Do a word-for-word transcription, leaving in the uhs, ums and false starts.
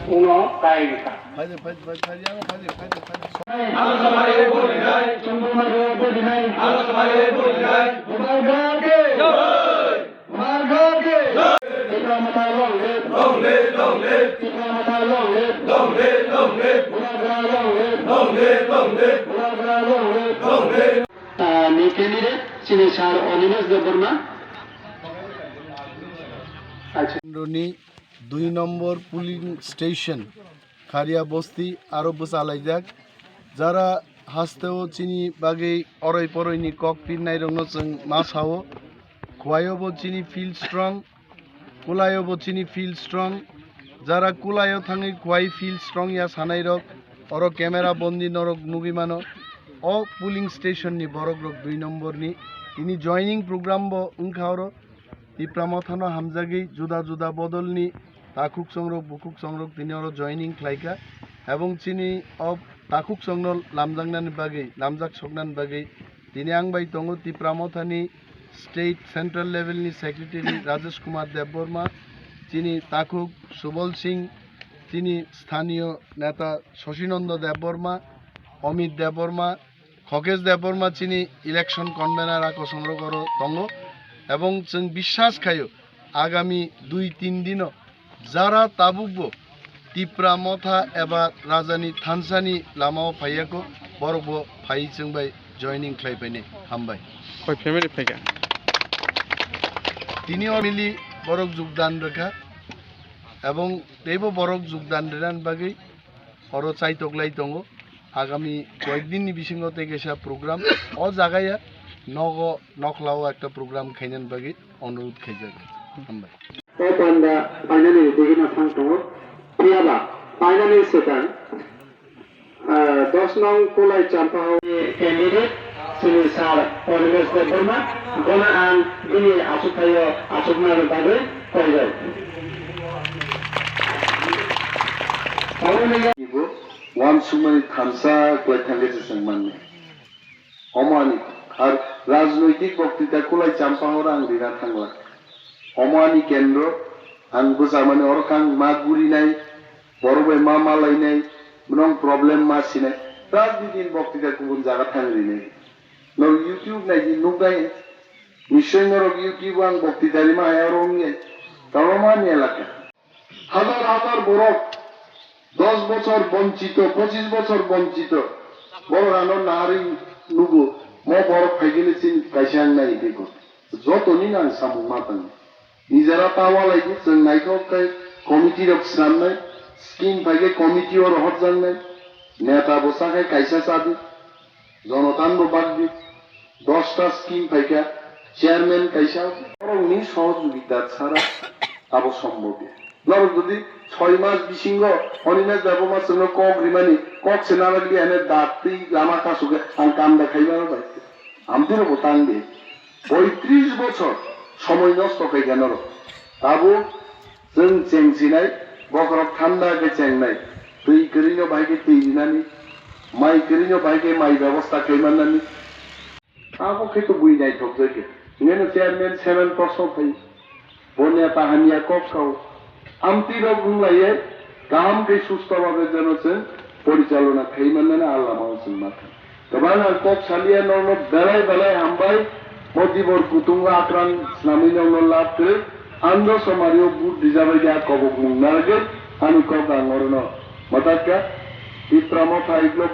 Uno kainka. Phaidi, phaidi, phaidi, phaidi, yang phaidi, phaidi, phaidi. Ang samari bujinai. Chungbu mari bujinai. Ang samari bujinai. Bubagra ke. Jai. Bubagra ke. Jai. Tipra Motha long live. Long live, long live. Tipra Motha long live. Long live, long live. Bubagra long live. Long live, long live. Bubagra long live. Long live. Ah, ni candidate, chini sir Animesh Debbarma. Acha. Roni dui nombor polling station, Kharia Bosti aro bwchalaijak. Jara hasteo chini bagwi oroi poroini kok pirnairokno chwng ma sao. Khuaio bo chini feel strong, kulaio bo chini feel strong. Jara kulaio thangwi khuai feel strong ya sanairok, oro camera bondi norok nugwi mano. O polling station ni borok rok dui nombor ni, tini joining program bo wngkha oro. Tipra Mothano hamjagwi juda juda bodolni takhuk songrok, bukhuk songrok tini oro joining khlaikha, ebong chini o takhuk songno lamjaknani bagwi, lamjak soknani bagwi tini ang bai tongo Tipra Mothani state central level ni secretary Rajesh Kumar Debbarma, chini takhuk Subol Singh, chini sthaniyo neta Sachinanda Debbarma, Amit Debbarma, Khokesh Debbarma chini election convener a kosongrok oro tongo, ebong chwng biswas khaio agami dui tin dino jara tabukbo Tipra Motha eba Rajani thansani lamao phaiyakho, borokbo phaiwi chwng bai joining khlai phainai. Hambai. Koi family phaikha? Tini o mili borok jogdan rwkha, ebong teibo borok jogdan rwnani bagwi oro chaitok lai tongo. Agami koyekdin ni bisingo tei kaisa program o jagaya nogo nokhlao ekta program khainani bagwi onurodh khaijago. Hambai. O panda finally dihino thang tongo. Phiyaba finally setan, ah, dos nong Kulai Champahao candidate chini sir Animesh Debbarma bono ang bini achukthai o achuknani bagwi koijak. Abo ni Ibo wansukmani thansa kwlai thangkhe se chwng mannai. Omo ani, ar rajnoitik boktita Kulai Champahao ang rina thangla. Omo ani kendro, ang bwchamani oro kang ma gurinai, borok bai ma malainai, mwnong problem ma sinai. Rajniti ni boktita kubun jaga thang rinai. Norok YouTube naidi nuknai, nischoi norok YouTube o ang boktita rima hai oro wngya. Tamo mani elaka. Hajar hajar borok dos bochor bonchito, pochis bochor bonchito, borok ano naharwi nugo, mo borok phaikhe chini kaisa ang nai bego. Jotoni no ang samung ma tango. Nijera ta walai di, chwng naithok khe committee rok swnamnai, scheme phaikhe committee o rohorjaknai, neta bo cha khe kaisa cha di. Jonotan bo bak di, dosta scheme phaikha, chairman kaisa, borokni sohojogita chara abo sombobya. Norok jodi soi mas bisingo Animesh Debbarma chwngno kok rimani, kok se nalagli hene dat twi lama kasugwi ang kam da khaimano bai. Amtwino bo tang di. Poitris bochor somoi nosto khaikha norok. Tabuk Chwng cheng sinai, bokhorok thanda khe chengnai, twi kwrwino bahai khe twi rinani, mai kwrwino bahai khe mai bebosta khlai mannani. Abo khe to bui naithok jai khe. Hwnkheno chairman seven prosno phai. Bo neta hamya kok sao. Amtwi rok wng lai ye kaham khe susto babe jeno chwng porichalona khai mannani a lamao chwng ma thang. Kwbang ang kok saliya norokno belai belai hambai, o dibor kutung o akrang snamwi norokno lab kwrwi, andro somario but rijabai de a kobokmung narwgwi ani kok ang orono mwtatka, Tipra Motha Iglok.